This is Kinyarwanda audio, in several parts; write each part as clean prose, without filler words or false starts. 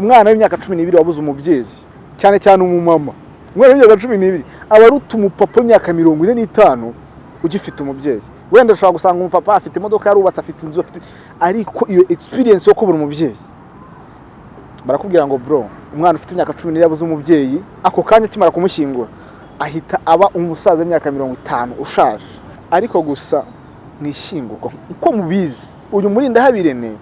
Umwana w'imyaka 12 wabuze umubyeyi, cyane cyane umumama, umwana w'imyaka 12 aba aruta umupapa w'imyaka 45 ugifite umubyeyi. Wenda ushobora gusanga umupapa afite imodoka, yarubatse, afite inzu, afite, ariko iyo experience yo kubura umubyeyi, barakubwira ngo bro, umwana ufite imyaka 12 yabuze umubyeyi, ako kanya akimara kumushyingura ahita aba umusaza w'imyaka 50 ushaje. Ariko gusa mu ishyingurwa, uko mubizi, uyu Murindahabi Irene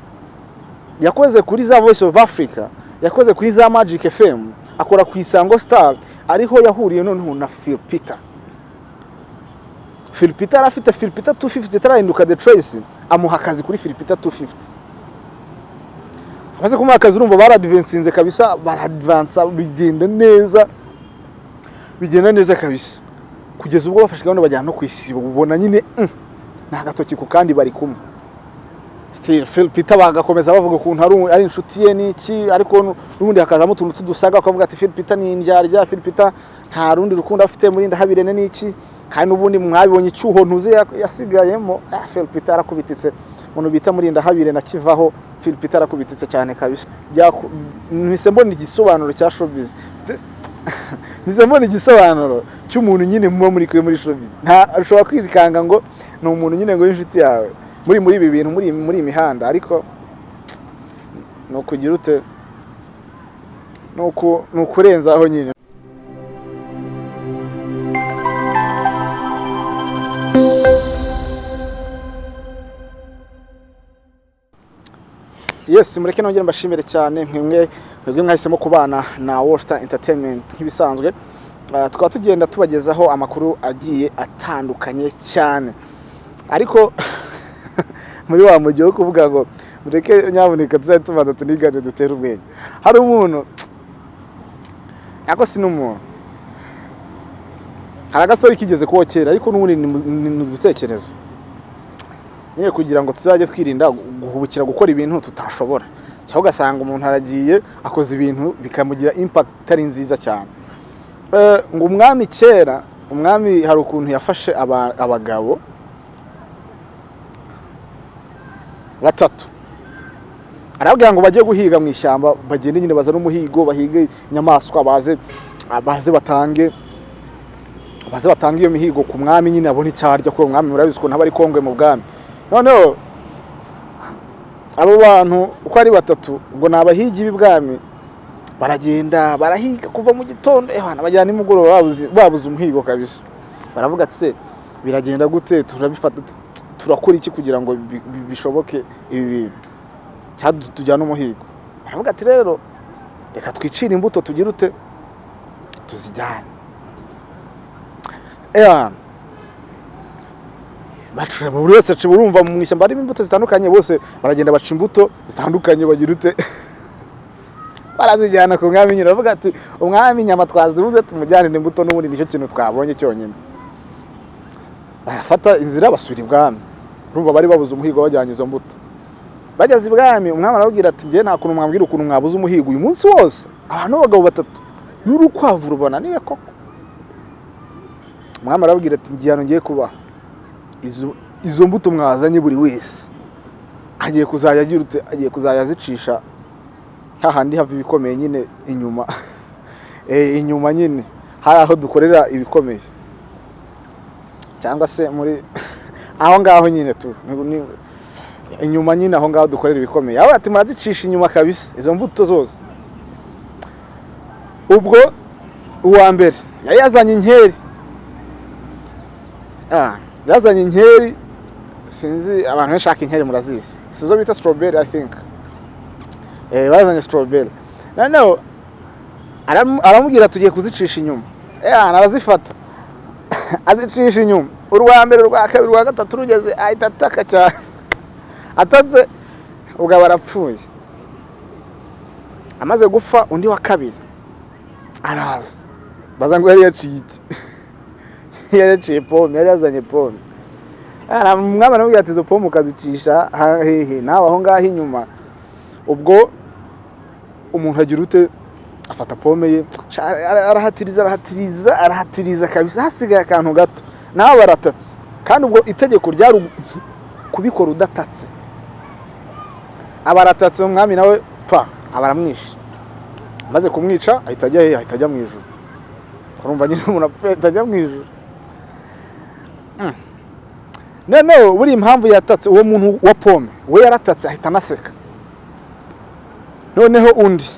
yakoze kuri za Voice of Africa, yakoze kuri za Magic FM, akora ku Isango Star, ariho yahuriye noneho na Phil Peter. Phil Peter yari afite Phil Peter 250 itarahinduka The Choice, amuha akazi kuri Phil Peter 250. Amaze kumuha akazi, urumva baradvansinze kabisa, baradvansa, bigenda neza, bigenda neza kabisa, kugeza ubwo bafashe gahunda bajyana no ku Isibo. Ubona nyine ni agatoki ku kandi, bari kumwe still. Phil Peter bagakomeza bavuga ukuntu ari inshuti ye n'iki, ariko n'ubundi hakazamo utuntu tudusaga, bakavuga ati Phil Peter ni indyarya, Phil Peter nta rundi rukundo afite muri Murindahabi Irene n'iki. Kandi n'ubundi mwabibonye icyuho ntuze yasigayemo. Phil Peter yarakubititse, umuntu bita Murindahabi Irene akivaho, Phil Peter yarakubititse cyane kabisa. Mpise mbona igisobanuro cya showbiz, mpise mbona igisobanuro cy'umuntu nyine muba muri kumwe muri showbiz. Nta ushobora kwikanga ngo ni umuntu nyine ngo w'inshuti yawe muri ibi bintu, muri iyi mihanda, ariko ni ukugira ute, ni ukurenzaho nyine. Yes, mureke nongere mbashimire cyane mwemwe mwebwe mwahisemo kubana na All Entertainment nk'ibisanzwe. Tukaba tugenda tubagezaho amakuru agiye atandukanye cyane, ariko muri wa mujyi wo kuvuga ngo mureke nyabuneka tuzajye tubanza tunigane, dutere ubwenge. Hari umuntu, ariko si n'umuntu, hari agasore kigeze kuba kera, ariko n'ubundi ni udutekerezo nyine kugira ngo tuzajye twirinda guhubukira gukora ibintu tutashobora, cyangwa ugasanga umuntu aragiye akoze ibintu bikamugira impact itari nziza cyane. Ngo umwami kera, umwami hari ukuntu yafashe abagabo batatu, arababwira ngo bajye guhiga mu ishyamba, bagende nyine bazane umuhigo, bahige inyamaswa, baze batange iyo mihigo ku mwami nyine abone icyo arya, kuko umwami murabizi ukuntu aba ari kongwe mu bwami. Noneho abo bantu uko ari batatu, ubwo ni abahigi b'ibwami, baragenda barahiga kuva mu gitondo, ehwana bajyana nimugoroba babuze umuhigo kabisa. Baravuga ati se biragenda gute? Turabifata, turakora iki kugira ngo bishoboke ibi bintu, cyangwa tujyane umuhigo? Baravuga ati rero reka twicire imbuto, tugire ute, tuzijyane. Ehwana bacura, buri wese aca, urumva mu ishyamba harimo imbuto zitandukanye, bose baragenda baca imbuto zitandukanye, bagira ute, barazijyana ku mwami nyine. Baravuga ati umwami inyama twazibuze, tumujyanire imbuto, n'ubundi nicyo kintu twabonye cyonyine. Barafata inzira basubira ibwami. Urumva bari babuze umuhigo, bajyanye izo mbuto. Bageze ibwami, umwami arababwira ati njye nta kuntu mwambwira ukuntu mwabuze umuhigo uyu munsi wose, abantu b'abagabo batatu n'urukwavu rubananiye koko. Umwami arababwira ati igihano ngiye kubaha, izo mbuto mwazanye, buri wese agiye kuzajya agira ute, agiye kuzajya azicisha hahandi hava ibikomeye nyine inyuma, inyuma nyine hari aho dukorera ibikomeye, cyangwa se muri aho ngaho nyine tu inyuma nyine aho ngaho dukorera ibikomeye. Aho ati murazicisha inyuma kabisa izo mbuto zose. Ubwo uwa mbere yari yazanye inkeri, yazanye inkeri, sinzi abantu benshi bashaka inkeri murazizi, sizo bita strawberry, I think. Bazanye strawberry, noneho aramubwira tugiye kuzicisha inyuma. Arazifata azicisha inyuma, urwa mbere, urwa kabiri, urwa gatatu rugeze ahita ataka cyane, atatse ubwo aba arapfuye. Amaze gupfa, undi wa kabiri araza, baza ngo yari yaciye iki? Yari yaciye pome, yari yazanye pome. Umwami aramubwira ati izo pome ukazicisha hehe nawe? Aho ngaho inyuma. Ubwo umuntu agira ute, afata pome ye, arahatiriza, arahatiriza, arahatiriza kabisa, hasigaye akantu gato nawe baratatse. Kandi ubwo itegeko ryari kubikora udatatse. Aba aratatse, umwami nawe pa aba aramwishe. Amaze kumwica ahita ajya he? Ahita ajya mu ijuru. Urumva nyine umuntu apfuye ahita ajya mu ijuru. Noneho buriya impamvu yatatse uwo muntu wa pome, we yaratatse ahita anaseka. Noneho undi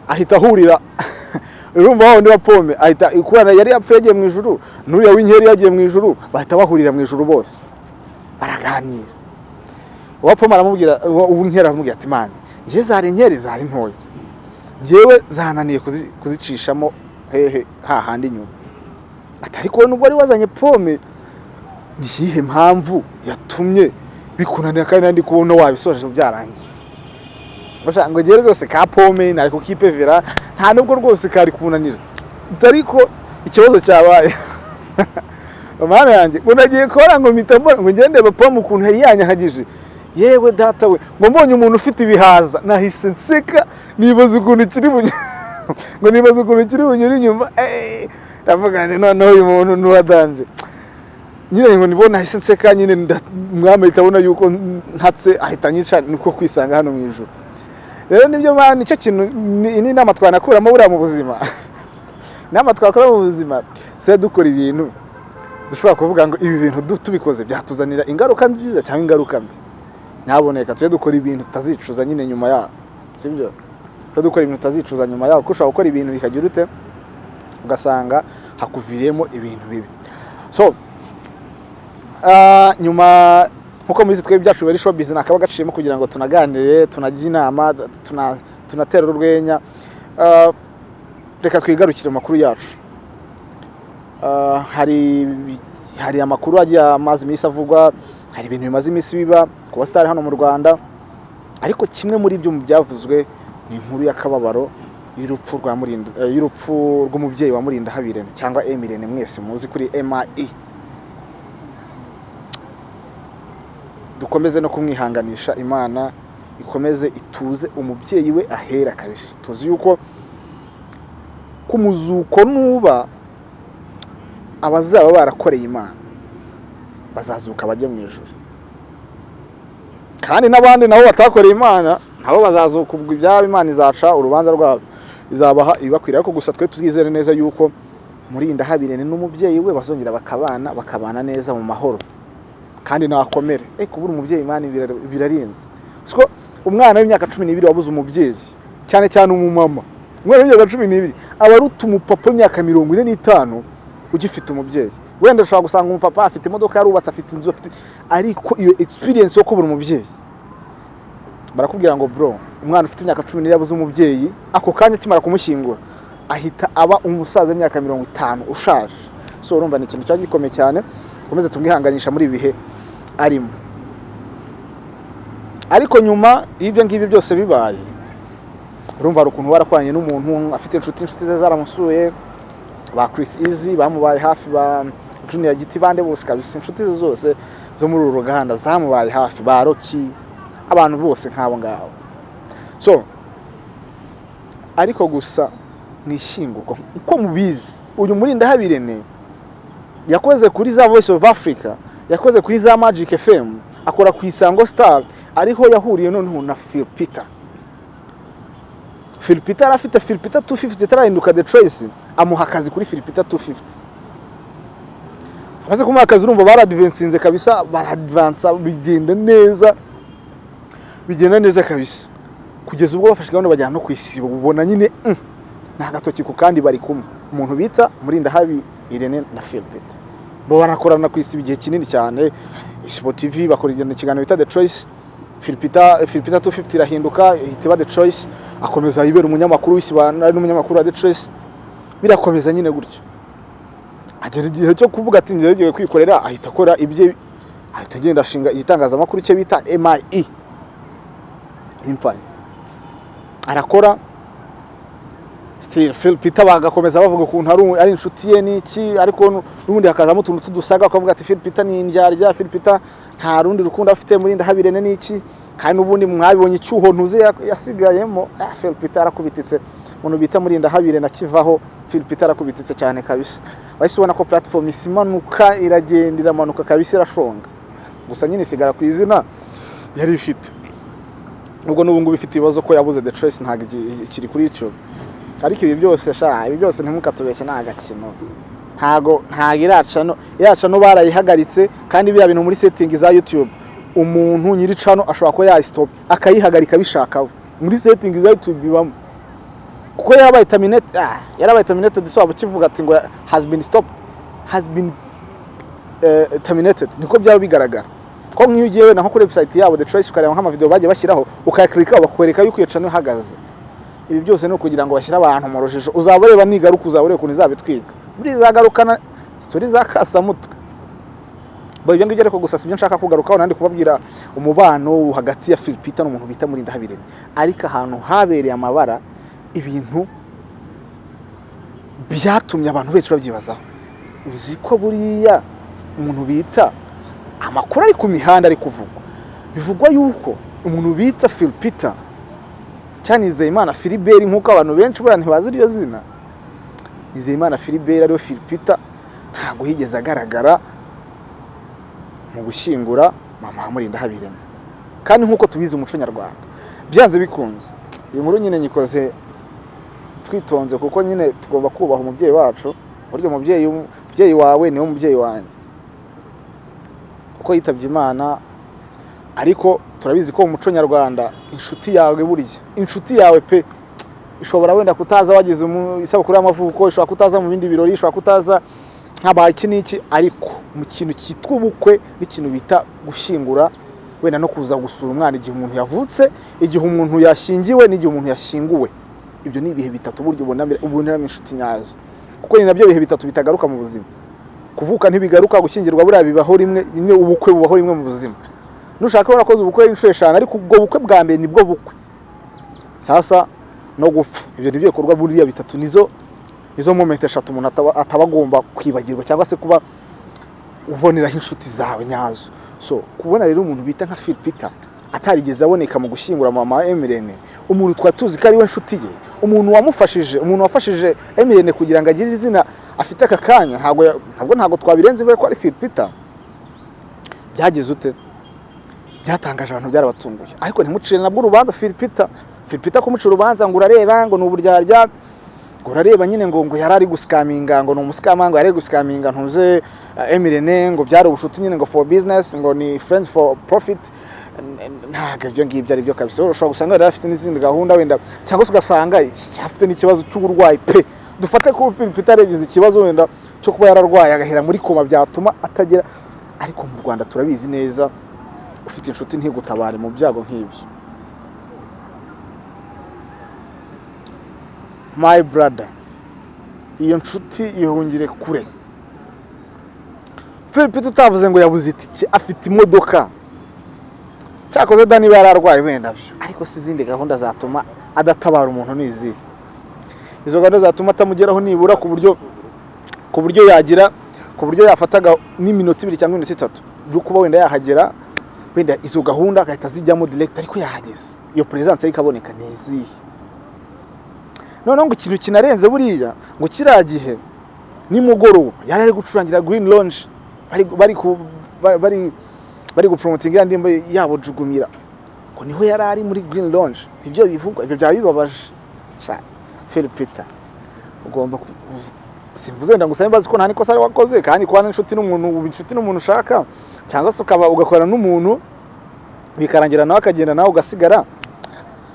ahita ahurira, urumva wa wundi wa pome ahita, kubera yari yapfuye yagiye mu ijuru, n'uriya w'inkeri yagiye mu ijuru, bahita bahurira mu ijuru bose baraganira. Uwa pome aramubwira, uw'inkeri aramubwira ati: "Man, njye zari inkeri zari ntoya, njyewe zananiye kuzicishamo hehe hahandi inyuma." Ati: "Ariko nubwo wari wazanye pome, ni iyihe mpamvu yatumye bikunanira kandi nandi kubona wabisoje byarangiye?" Bashaka ngo ngere rwose ka pome nari kukipevera, nta nubwo rwose kari kunanira. Ariko ikibazo cyabaye, mana yanjye, ngo nagiye kubona, ngo mpita mbona, ngo ngende ndeba pome ukuntu yari yanyahagije. Yewe data we, ngo mbonye umuntu ufite ibihaza nahise nseka, nibaza ukuntu kiri ngo nibaza ukuntu kiri bunyure inyuma. Ndavuga nti: "Noneho uyu muntu ni uwa danger nyine." Ngo nibwo nahise nseka nyine, umwami ahita abona yuko ntatse, ahita anyica, niko kwisanga hano mu ijuru. Rero nibyo man, nicyo kintu ni inama twanakuramo buriya mu buzima. Inama twakora mu buzima, tujye dukora ibintu dushobora kuvuga ngo ibi bintu tubikoze byatuzanira ingaruka nziza cyangwa ingaruka mbi. Nyaboneka tujye dukora ibintu tutazicuza nyine nyuma yaho, sibyo? Tujye dukora ibintu tutazicuza nyuma yaho, kuko ushobora gukora ibintu bikagira ute, ugasanga hakuviriyemo ibintu bibi. So nyuma nkuko mubizi, twebwe ibyacu bari showbiz, nakaba gaciyemo kugira ngo tunaganire, tunajye inama, tunatera urwenya. Reka twigarukire mu makuru yacu. Hari amakuru agiye amaze iminsi avugwa, hari ibintu bimaze iminsi biba ku basitari hano mu Rwanda, ariko kimwe muri byo mu byavuzwe ni inkuru y'akababaro y'urupfu rwa Murinda, y'urupfu rw'umubyeyi wa Murindahabi Irene cyangwa M Irene mwese muzi kuri MIE. Dukomeze no kumwihanganisha, Imana ikomeze ituze umubyeyi we ahera kabisa. Tuzi yuko ku muzuko nuba abazaba barakoreye Imana bazazuka bajye mu ijuru, kandi n'abandi nabo batakoreye Imana nabo bazazuka. Ubwo ibyabo Imana izaca urubanza rwabo, izabaha ibibakwiriye. Ariko gusa twe twizere neza yuko Murindahabi Irene n'umubyeyi we bazongera bakabana neza mu mahoro, kandi nakomere. Kubura umubyeyi, man, birarenze. Siko umwana w'imyaka 12 wabuze umubyeyi, cyane cyane umumama, umwana w'imyaka 12 aba aruta umupapa w'imyaka 45 ugifite umubyeyi. Wenda ushobora gusanga umupapa afite imodoka, yarubatse, afite inzu, afite, ariko iyo experience yo kubura umubyeyi, barakubwira ngo bro, umwana ufite imyaka 12 yabuze umubyeyi, ako kanya akimara kumushyingura ahita aba umusaza w'imyaka 50 ushaje. So urumva ni ikintu cyari gikomeye cyane. Dukomeze tumwihanganisha muri ibi bihe arimo. Ariko nyuma y'ibyo ngibyo byose bibaye, urumva hari ukuntu warakoranye n'umuntu afite inshuti, inshuti ze zaramusuye, ba Chris Easy bamubaye hafi, ba Junior Giti, bande bose kabisa, inshuti ze zose zo muri uru ruganda zamubaye hafi, ba Rocky, abantu bose nk'abo ngabo. So ariko gusa ni ishyingurwa, uko mubizi, uyu Murindahabi Irene yakoze kuri za Voice of Africa, yakoze kuri za Magic FM, akora ku Isango Star, ariho yahuriye noneho na Phil Peter. Phil Peter yari afite Phil Peter 250 itarahinduka The Choice, amuha akazi kuri Phil Peter 250. Amaze kumuha akazi, urumva baradvansinze kabisa, baradvansa bigenda neza, bigenda neza kabisa, kugeza ubwo bafashe gahunda bajyana no ku Isibo. Ubona nyine ni agatoki ku kandi bari kumwe, umuntu bita Murindahabi Irene na Phil Peter bo banakorana ku Isibo igihe kinini cyane, Isibo TV, bakora ikiganiro bita The Choice. Phil Peter 250 irahinduka ihita iba The Choice, akomeza yibera umunyamakuru w'Isibo, ari n'umunyamakuru wa The Choice, birakomeza nyine gutyo. Agera igihe cyo kuvuga ati ngiye kwikorera, ahita akora ibye, ahita agenda ashinga igitangazamakuru cye bita MIE Empire, arakora. Still Phil Peter bagakomeza bavuga ukuntu ari inshuti ye n'iki, ariko n'ubundi hakazamo utuntu tudusaga, bakavuga ati Phil Peter ni indyarya, Phil Peter nta rundi rukundo afite Murindahabi Irene n'iki. Kandi n'ubundi mwabibonye icyuho ntuze yasigayemo. Phil Peter yarakubititse, umuntu bita Murindahabi Irene akivaho, Phil Peter arakubititse cyane kabisa. Wahise ubona ko platform isi imanuka, iragenda iramanuka kabisa, irashonga. Gusa nyine isigara ku izina yari ifite. Ubwo n'ubu ngubu ifite ibibazo ko yabuze The Choice, ntabwo ikiri kuri YouTube. Ariko ibi byose sha, ibi byose ntimukatubeshye, ni agakino. Ntago iriya channel barayihagaritse. Kandi biriya bintu muri setting za YouTube, umuntu nyiri channel ashobora kuba yayistop, akayihagarika abishaka we. Muri setting za YouTube bibamo, kuko yarabaye terminated, yarabaye terminated. So waba ukivuga ati ngo has been stopped, has been terminated, niko byaba bigaragara. Ko nk'iyo ugiye wenda nko kuri website yabo The Choice, ukareba nk'amavideo bagiye bashyiraho, ukayakirika, bakwereka yuko iyo channel ihagaze. Ibi byose ni ukugira ngo bashyire abantu mu rujijo. Uzaba ureba nigaruka, uzaba ureba ukuntu izabitwika. Buriya izagarukana story za kasamutwe. Bo ibyo ngibyo, ariko gusa sibyo nshaka kugarukaho. Nandi kubabwira umubano hagati ya Phil Peter n'umuntu bita Murindahabi Irene. Ariko ahantu habereye amabara, ibintu byatumye abantu benshi babyibazaho, uzi ko buriya umuntu bita, amakuru ari ku mihanda ari kuvugwa, bivugwa yuko umuntu bita Phil Peter cyangwa Nizeyimana Philibert, nk'uko abantu benshi buriya ntibazi iryo zina, Nizeyimana Philibert ariwe Phil Peter, ntabwo yigeze agaragara mu gushyingura mama wa Murindahabi Irene. Kandi nk'uko tubizi, umuco nyarwanda, byanze bikunze, iyi nkuru nyine nyikoze twitonze, kuko nyine tugomba kubaha umubyeyi wacu. Burya umubyeyi wawe niwe mubyeyi wanjye, kuko yitabye Imana. Ariko turabizi ko mu muco nyarwanda, inshuti yawe, burya inshuti yawe pe, ishobora wenda kutaza wagize isabukuru y'amavuko, ishobora kutaza mu bindi birori, ishobora kutaza habaye iki n'iki, ariko mu kintu cyitwa ubukwe n'ikintu bita gushyingura, wenda no kuza gusura umwana igihe umuntu yavutse, igihe umuntu yashyingiwe n'igihe umuntu yashyinguwe, ibyo ni ibihe bitatu burya uboneramo inshuti nyazo, kuko ni nabyo bihe bitatu bitagaruka mu buzima. Kuvuka ntibigaruka, gushyingirwa buriya bibaho rimwe rimwe, ubukwe bubaho rimwe mu buzima. Nushaka warakoze ubukwe inshuro 5, ariko ubwo bukwe bwa mbere nibwo bukwe. Sasa no gupfa, ibyo nibyo bikorwa buriya bitatu, nizo moment eshatu umuntu ataba agomba kwibagirwa cyangwa se kuba uboneraho inshuti zawe nyazo. So kubona rero umuntu bita nka Phil Peter atarigeze aboneka mu gushyingura mama wa M Irene, umuntu twari tuzi ko ari we nshuti ye, umuntu wamufashije, umuntu wafashije M Irene kugira ngo agire izina afite aka kanya, ntabwo twabirenze ko ari Phil Peter. Byagize ute? Byatangaje abantu, byarabatunguye. Ariko ntimucire nabwo urubanza Phil Peter. Phil Peter kumucira urubanza ngo urareba ngo ni uburyarya, ngo urareba nyine ngo yari ari guscaminga, ngo ni umuscammer, ngo yari ari guscaminga ntuze M Irene, ngo byari ubushuti nyine, ngo for business, ngo ni friends for profit. Ntabwo ibyo ngibyo ari byo kabisa. Ushobora gusanga yari afite n'izindi gahunda wenda, cyangwa se ugasanga afite n'ikibazo cy'uburwayi pe. Dufate ko Phil Peter yagize ikibazo wenda cyo kuba yararwaye, agahera muri koma, byatuma atagera. Ariko mu Rwanda turabizi neza, ufite inshuti ntigutabare mu byago nk'ibyo, my brother, iyo nshuti ihungire kure. Phil Peter utavuze ngo yabuze itike, afite imodoka. Cyakoze da niba yararwaye wenda byo, ariko si izindi gahunda zatuma adatabara umuntu ni izihe? Izo gahunda zatuma atamugeraho nibura ku buryo yagira, ku buryo yafataga n'iminota 2 cyangwa iminota 3 byo kuba wenda yahagera, wenda izo gahunda agahita zijyamo direct, ariko yahageze, iyo presence ye ikaboneka, ni izihe? Noneho ngo ikintu kinarenze, buriya ngo kiriya gihe nimugoroba yari ari gucurangira Green Lounge, bari bari ku bari bari gupromotinga ya ndirimbo yabo Jugumira, ngo niho yari ari muri Green Lounge. Ibyo bivugwa, ibyo byaba bibabaje. Sha Phil Peter, ugomba simvuze wenda ngo usabe imbabazi, ko nta nikosa wakoze. Kandi kuba n'inshuti n'umuntu, uba inshuti n'umuntu ushaka, cyangwa se ukaba ugakorana n'umuntu bikarangira nawe akagenda, nawe ugasigara.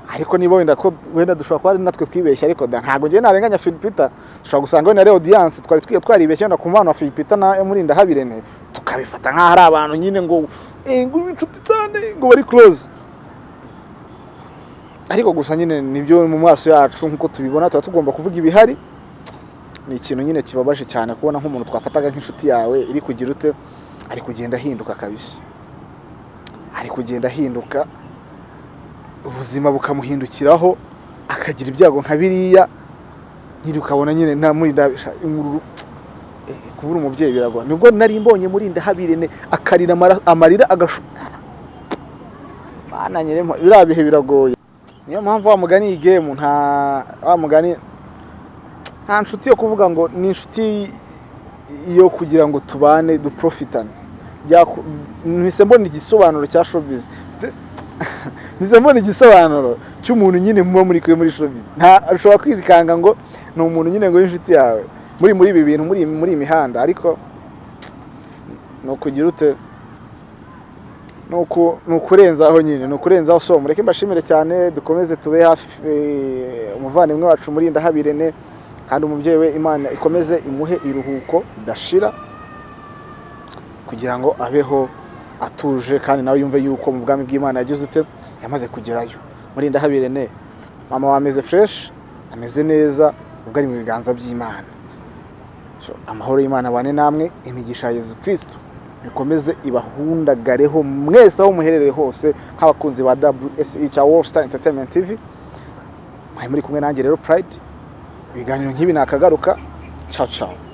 Ariko niba wenda ko wenda dushobora kuba ari natwe twibeshya, ariko da ntabwo ngiye narenganya Phil Peter. Dushobora gusanga wenda ari audience twari twaribeshye wenda ku mubano wa Phil Peter na Murindahabi Irene, tukabifata nk'aho ari abantu nyine ngo inshuti cyane, ngo bari close. Ariko gusa nyine nibyo, mu maso yacu nk'uko tubibona, tuba tugomba kuvuga ibihari. Ni ikintu nyine kibabaje cyane kubona nk'umuntu twafataga nk'inshuti yawe iri kugira ute, ari kugenda ahinduka kabisa, ari kugenda ahinduka, ubuzima bukamuhindukiraho, akagira ibyago nka biriya nyine, ukabona nyine nta Murinda inkuru. Kubura umubyeyi biragora. Nibwo nari mbonye Murindahabi Irene akarira amarira agashu. Bana nyiremo, biriya bihe biragoye. Niyo mpamvu wa mugani, iyi game, nta wa mugani, nta nshuti yo kuvuga ngo ni inshuti yo kugira ngo tubane duprofitane. Mpise mbona igisobanuro cya showbiz. Mpise mbona igisobanuro cy'umuntu nyine muba muri kumwe muri showbiz. Nta ushobora kwikanga ngo ni umuntu nyine ngo w'inshuti yawe muri ibi bintu, muri iyi mihanda, ariko ni ukugira ute, ni ukurenzaho nyine, ni ukurenzaho. So mureke mbashimire cyane, dukomeze tube hafi umuvandimwe wacu Murindahabi Irene, kandi umubyeyi we Imana ikomeze imuhe iruhuko idashira kugira ngo abeho atuje, kandi nawe yumve yuko mu bwami bw'Imana yagize ute, yamaze kugerayo. Murindahabi Irene, mama wawe ameze fresh, ameze neza, ubwo ari mu biganza by'Imana. So, amahoro y'Imana abane namwe, imigisha ya Yezu Kristo ikomeze ibahundagareho mwese aho muherereye hose nk'abakunzi ba WSE cya World Star Entertainment TV. Mwari muri kumwe nanjye rero Pride. Ibiganiro nk'ibi nakagaruka. Ciao ciao.